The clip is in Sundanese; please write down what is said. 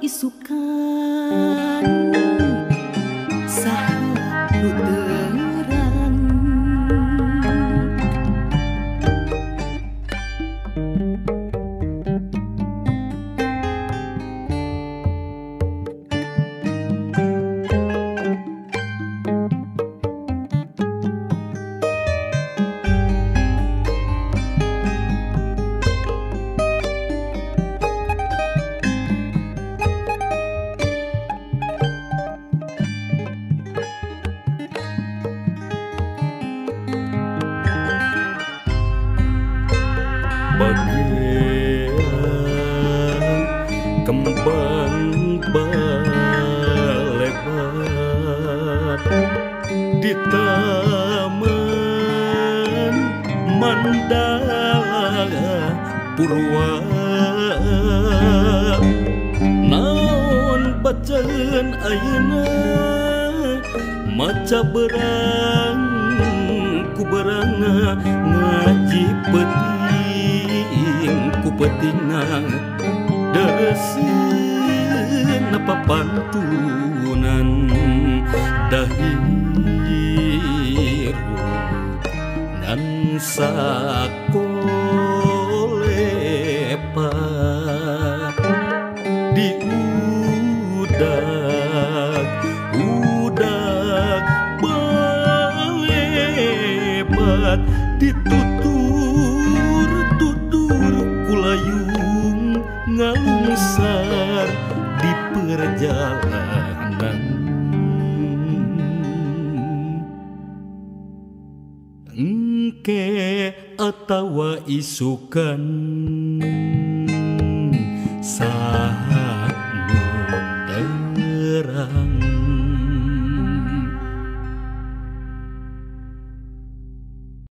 Isukan saha nu terang. Bagian kembang balebat di taman Mandala Purwa, naon bacaan ayeuna maca berang ku berang ngaji peting ku petingna dereseun papantunan dahiru ngan sakolepat di udak udak balebat ditutur tutur kulayung ngalungsar di perjalanan. Engke atawa isukan. Sa